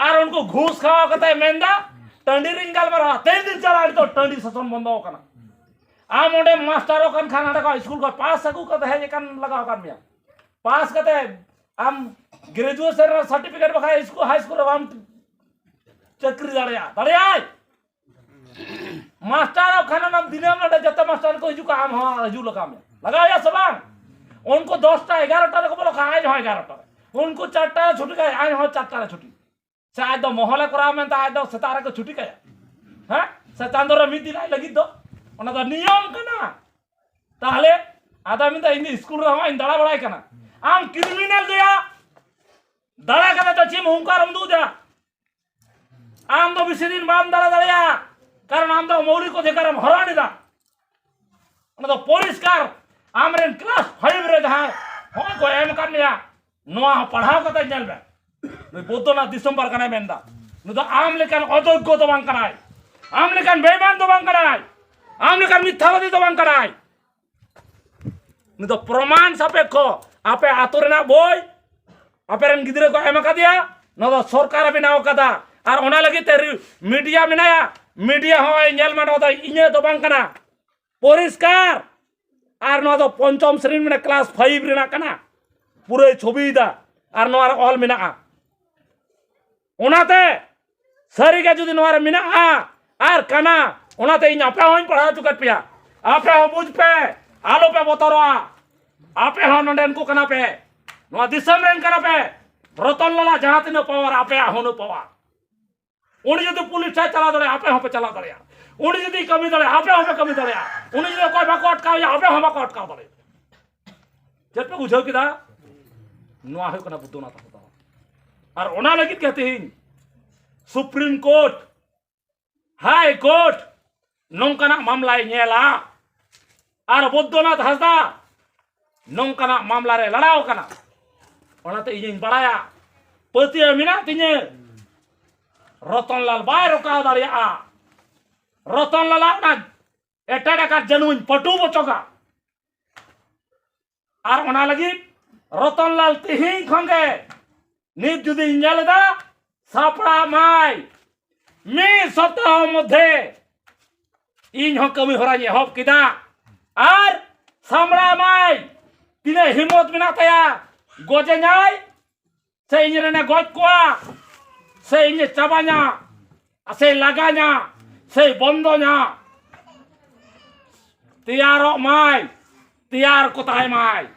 ᱟᱨ ᱩᱱᱠᱩ ᱜᱷᱩᱥ ᱠᱷᱟᱣᱟ ᱠᱟᱛᱮ ᱢᱮᱱᱫᱟ ᱴᱟᱺᱰᱤ ᱨᱤᱧ ᱜᱟᱞᱢᱟᱨᱟᱣᱟ᱾ ᱛᱤᱱ ᱫᱤᱱ ᱪᱟᱞᱟᱜᱼᱟ ᱱᱤᱛᱚᱜ ᱴᱟᱺᱰᱤ ᱥᱟᱥᱚᱱ ᱵᱚᱱᱫᱚ ᱟᱠᱟᱱᱟ? ᱟᱢ ᱚᱸᱰᱮ ᱢᱟᱥᱴᱟᱨᱚᱜ ᱠᱟᱱ ᱠᱷᱟᱱ ᱦᱟᱸᱰᱮ ᱠᱷᱚᱱ ᱥᱠᱩᱞ ᱠᱷᱚᱱ ᱯᱟᱥ ᱟᱹᱜᱩ ᱠᱟᱛᱮ ᱦᱮᱡ ᱟᱠᱟᱱ ᱞᱟᱜᱟᱣ ᱟᱠᱟᱱ ᱢᱮᱭᱟ᱾ ᱯᱟᱥ ᱠᱟᱛᱮ ᱟᱢ ᱜᱨᱮᱡᱩᱭᱮᱥᱚᱱ ᱨᱮᱱᱟᱜ ᱥᱟᱨᱴᱤᱯᱷᱤᱠᱮᱴ ᱵᱟᱠᱷᱟᱡ ᱥᱠᱩᱞ, ᱦᱟᱭ ᱥᱠᱩᱞ ᱨᱮ ᱵᱟᱢ ᱪᱟᱹᱠᱨᱤ ᱫᱟᱲᱮᱭᱟᱜᱼᱟ, ᱫᱟᱲᱮᱭᱟᱜᱼᱟᱭ? ᱢᱟᱥᱴᱟᱨᱚᱜ ᱠᱷᱟᱱ ᱚᱱᱟ ᱫᱤᱱᱟᱹᱢ ᱱᱚᱰᱮ ᱡᱚᱛᱚ ᱢᱟᱥᱴᱟᱨ ᱠᱚ ᱦᱤᱡᱩᱜᱼᱟ, ᱟᱢ ᱦᱚᱸ ᱦᱤᱡᱩᱜ ᱞᱟᱜᱟᱣ ᱢᱮᱭᱟ, ᱞᱟᱜᱟᱣ ᱮᱭᱟ ᱥᱮ ᱵᱟᱝ? ᱩᱱᱠᱩ ᱫᱚᱥᱴᱟ ᱮᱜᱟᱨᱚᱴᱟ ᱨᱮᱠᱚ ᱵᱚᱞᱚ ᱠᱷᱟᱱ ᱟᱡ ᱦᱚᱸ ᱮᱜᱟᱨᱚᱴᱟ ᱨᱮ, ᱩᱱᱠᱩ ᱪᱟᱨᱴᱟ ᱨᱮ ᱪᱷᱩᱴᱤ ᱠᱟᱭᱟ, ᱟᱡ ᱦᱚᱸ ᱪᱟᱨᱴᱟ ᱨᱮ ᱪᱷᱩᱴᱤ᱾ ᱥᱮ ᱟᱡ ᱫᱚ ᱢᱚᱦᱚᱞᱮ ᱠᱚᱨᱟᱣ ᱢᱮᱱᱛᱮ ᱟᱡ ᱫᱚ ᱥᱮᱛᱟᱜ ᱨᱮᱠᱚ ᱪᱷᱩᱴᱤ ᱠᱟᱭᱟ? ᱦᱮᱸ? ᱥᱮ ᱪᱟᱸᱫᱚ ᱨᱮ ᱢᱤᱫ ᱫᱤᱱ ᱟᱡ ᱞᱟᱹᱜᱤᱫ ᱫᱚ? ᱚᱱᱟ ᱫᱚ ᱱᱤᱭᱚᱢ ᱠᱟᱱᱟ᱾ ᱛᱟᱦᱞᱮ ᱟᱫᱚ ᱢᱮᱱᱫᱟ ᱤᱧ ᱫᱚ ᱥᱠᱩᱞ ᱨᱮᱦᱚᱸ ᱤᱧ ᱫᱟᱬᱟ ᱵᱟᱲᱟᱭ ᱠᱟᱱᱟ᱾ ᱟᱢ ᱠᱨᱤᱢᱤᱱᱟᱞ ᱫᱚᱭᱟ, ᱫᱟᱬᱟ ᱠᱟᱛᱮ ᱫᱚ ᱪᱮᱫ ᱮᱢ ᱦᱩᱝᱠᱟᱨ ᱮᱢ ᱩᱫᱩᱜ ᱮᱫᱟ? ᱟᱢ ᱫᱚ ᱵᱮᱥᱤ ᱫᱤᱱ ᱵᱟᱢ ᱫᱟᱬᱟ ᱫᱟᱲᱮᱭᱟᱜᱼᱟ, ᱠᱟᱨᱚᱱ ᱟᱢ ᱫᱚ ᱢᱳᱣᱞᱤᱠ ᱚᱫᱷᱤᱠᱟᱨ ᱮᱢ ᱦᱚᱨᱚᱱ ᱮᱫᱟ᱾ ᱚᱱᱟ ᱫᱚ ᱯᱚᱨᱤᱥᱠᱟᱨ ᱟᱢᱨᱮᱱ ᱠᱞᱟᱥ ᱯᱷᱟᱭᱤᱵᱷ ᱨᱮ ᱡᱟᱦᱟᱸᱭ ᱦᱚᱸᱜᱼᱚᱭ ᱠᱚ ᱮᱢ ᱟᱠᱟᱫ ᱢᱮᱭᱟ, ᱱᱚᱣᱟ ᱦᱚᱸ ᱯᱟᱲᱦᱟᱣ ᱠᱟᱛᱮ ᱧᱮᱞ ᱢᱮ᱾ ᱱᱩᱭ ᱵᱳᱫᱽᱫᱷᱚᱱᱟᱛᱷ ᱫᱤᱥᱚᱢᱵᱟᱨ ᱠᱟᱱᱟᱭ ᱢᱮᱱᱫᱟ, ᱱᱩᱭ ᱫᱚ ᱟᱢ ᱞᱮᱠᱟᱱ ᱚᱡᱳᱜᱽᱜᱚ ᱫᱚ ᱵᱟᱝ ᱠᱟᱱᱟᱭ, ᱟᱢ ᱞᱮᱠᱟᱱ ᱵᱮᱭᱢᱟᱱ ᱫᱚ ᱵᱟᱝ ᱠᱟᱱᱟᱭ, ᱟᱢ ᱞᱮᱠᱟᱱ ᱢᱤᱛᱷᱟᱵᱟᱫᱤ ᱫᱚ ᱵᱟᱝ ᱠᱟᱱᱟᱭ᱾ ᱱᱩᱭ ᱫᱚ ᱯᱨᱚᱢᱟᱱ ᱥᱟᱯᱮᱠᱠᱷᱚ ᱟᱯᱮ ᱟᱛᱳ ᱨᱮᱱᱟᱜ ᱵᱳᱭ ᱟᱯᱮ ᱨᱮᱱ ᱜᱤᱫᱽᱨᱟᱹ ᱠᱚ ᱮᱢ ᱟᱠᱟᱫᱮᱭᱟ, ᱱᱚᱣᱟ ᱫᱚ ᱥᱚᱨᱠᱟᱨᱮ ᱵᱮᱱᱟᱣ ᱟᱠᱟᱫᱟ᱾ ᱟᱨ ᱚᱱᱟ ᱞᱟᱹᱜᱤᱫ ᱛᱮ ᱨᱤ-, ᱢᱤᱰᱤᱭᱟ ᱢᱮᱱᱟᱭᱟ, ᱢᱤᱰᱤᱭᱟ ᱦᱚᱸ ᱧᱮᱞ ᱢᱟ, ᱱᱚᱣᱟ ᱫᱚ ᱤᱧᱟᱹᱜ ᱫᱚ ᱵᱟᱝ ᱠᱟᱱᱟ, ᱯᱚᱨᱤᱥᱠᱟᱨ᱾ ᱟᱨ ᱱᱚᱣᱟ ᱫᱚ ᱯᱚᱧᱪᱚᱢ ᱥᱨᱮᱱᱤ, ᱢᱟᱱᱮ ᱠᱞᱟᱥ ᱯᱷᱟᱭᱤᱵᱷ ᱨᱮᱱᱟᱜ ᱠᱟᱱᱟ, ᱯᱩᱨᱟᱹᱭ ᱪᱷᱚᱵᱤᱭᱮᱫᱟ᱾ ᱟᱨ ᱱᱚᱣᱟ ᱨᱮ ᱚᱞ ᱢᱮᱱᱟᱜᱼᱟ᱾ ᱚᱱᱟᱛᱮ ᱥᱟᱹᱨᱤᱜᱮ ᱡᱩᱫᱤ ᱱᱚᱣᱟ ᱨᱮ ᱢᱮᱱᱟᱜᱼᱟ ᱟᱨ ᱠᱟᱱᱟ, ᱚᱱᱟᱛᱮ ᱤᱧ ᱟᱯᱮ ᱦᱚᱸᱧ ᱯᱟᱲᱦᱟᱣ ᱦᱚᱪᱚ ᱠᱮᱫ ᱯᱮᱭᱟ᱾ ᱟᱯᱮ ᱦᱚᱸ ᱵᱩᱡᱽ ᱯᱮ, ᱟᱞᱚ ᱯᱮ ᱵᱚᱛᱚᱨᱚᱜᱼᱟ᱾ ᱟᱯᱮ ᱦᱚᱸ ᱱᱚᱰᱮᱱ ᱠᱚ ᱠᱟᱱᱟ ᱯᱮ, ᱱᱚᱣᱟ ᱫᱤᱥᱚᱢ ᱨᱮᱱ ᱠᱟᱱᱟ ᱯᱮ᱾ ᱨᱚᱛᱚᱱ ᱞᱟᱞᱟ ᱡᱟᱦᱟᱸ ᱛᱤᱱᱟᱹᱜ ᱯᱟᱣᱟᱨ, ᱟᱯᱮᱭᱟᱜ ᱦᱚᱸ ᱩᱱᱟᱹᱜ ᱯᱟᱣᱟᱨ᱾ ᱩᱱᱤ ᱡᱩᱫᱤ ᱯᱩᱞᱤᱥ ᱴᱷᱮᱱ ᱪᱟᱞᱟᱣ ᱫᱟᱲᱮᱭᱟᱜᱼᱟ, ᱟᱯᱮ ᱦᱚᱸᱯᱮ ᱪᱟᱞᱟᱣ ᱫᱟᱲᱮᱭᱟᱜᱼᱟ᱾ ᱩᱱᱤ ᱡᱩᱫᱤ ᱠᱟᱹᱢᱤ ᱫᱟᱲᱮᱭᱟᱜᱼᱟ, ᱟᱯᱮ ᱦᱚᱸᱯᱮ ᱠᱟᱹᱢᱤ ᱫᱟᱲᱮᱭᱟᱜᱼᱟ᱾ ᱩᱱᱤ ᱡᱩᱫᱤ ᱚᱠᱚᱭ ᱵᱟᱠᱚ ᱟᱴᱠᱟᱣᱮᱭᱟ, ᱟᱯᱮ ᱦᱚᱸ ᱵᱟᱠᱚ ᱟᱴᱠᱟᱣ ᱫᱟᱲᱮᱭᱟᱜᱼᱟ᱾ ᱪᱮᱫ ᱯᱮ ᱵᱩᱡᱷᱟᱹᱣ ᱠᱮᱫᱟ? ᱱᱚᱣᱟ ᱦᱩᱭᱩᱜ ᱠᱟᱱᱟ ᱵᱩᱫᱽᱫᱷᱚᱱᱟᱛᱷ ᱦᱟᱸᱥᱫᱟ᱾ ᱟᱨ ᱚᱱᱟ ᱞᱟᱹᱜᱤᱫ ᱜᱮ ᱛᱮᱦᱮᱧ ᱥᱩᱯᱨᱤᱢ ᱠᱳᱨᱴ, ᱦᱟᱭ ᱠᱳᱨᱴ ᱱᱚᱝᱠᱟᱱᱟᱜ ᱢᱟᱢᱞᱟᱭ ᱧᱮᱞᱟ᱾ ᱟᱨ ᱵᱩᱫᱽᱫᱷᱚᱱᱟᱛᱷ ᱦᱟᱸᱥᱫᱟ ᱱᱚᱝᱠᱟᱱᱟᱜ ᱢᱟᱢᱞᱟ ᱨᱮ ᱞᱟᱲᱟᱣ ᱠᱟᱱᱟ᱾ ᱚᱱᱟᱛᱮ ᱤᱧᱤᱧ ᱵᱟᱲᱟᱭᱟ, ᱯᱟᱹᱛᱭᱟᱹᱣ ᱢᱮᱱᱟᱜ ᱛᱤᱧᱟᱹ, ᱨᱚᱛᱚᱱᱞᱟᱞ ᱵᱟᱭ ᱨᱚᱠᱟᱣ ᱫᱟᱲᱮᱭᱟᱜᱼᱟ᱾ ᱨᱚᱛᱚᱱᱞᱟᱞᱟᱜ ᱚᱱᱟ ᱮᱴᱟᱜ ᱮᱴᱟᱜ ᱡᱟᱹᱱᱩᱢ ᱯᱟᱹᱴᱩ ᱵᱚᱪᱚᱜᱟ᱾ ᱟᱨ ᱚᱱᱟ ᱞᱟᱹᱜᱤᱫ ᱨᱚᱛᱚᱱᱞᱟᱞ ᱛᱮᱦᱮᱧ ᱠᱷᱚᱱ ᱜᱮ ᱱᱤᱛ ᱡᱩᱫᱤᱧ ᱧᱮᱞ ᱮᱫᱟ, ᱥᱟᱯᱲᱟᱣ ᱢᱟᱭ ᱢᱤᱫ ᱥᱚᱯᱛᱟᱦᱚ ᱢᱚᱫᱽᱫᱷᱮ ᱤᱧ ᱦᱚᱸ ᱠᱟᱹᱢᱤ ᱦᱚᱨᱟᱧ ᱮᱦᱚᱵ ᱠᱮᱫᱟ᱾ ᱟᱨ ᱥᱟᱢᱲᱟᱣ ᱢᱟᱭ ᱛᱤᱱᱟᱹᱜ ᱦᱤᱢᱢᱚᱛ ᱢᱮᱱᱟᱜ ᱛᱟᱭᱟ, ᱜᱚᱡᱮᱧᱟᱭ ᱥᱮ ᱤᱧ ᱨᱮᱱᱮ ᱜᱚᱡ ᱠᱚᱣᱟ, ᱥᱮ ᱤᱧᱮ ᱪᱟᱵᱟᱧᱟ, ᱥᱮ ᱞᱟᱜᱟᱧᱟ, ᱥᱮ ᱵᱚᱱᱫᱚᱧᱟ, ᱛᱮᱭᱟᱨᱚᱜ ᱢᱟᱭ, ᱛᱮᱭᱟᱨ ᱠᱚᱛᱟᱭ ᱢᱟᱭ᱾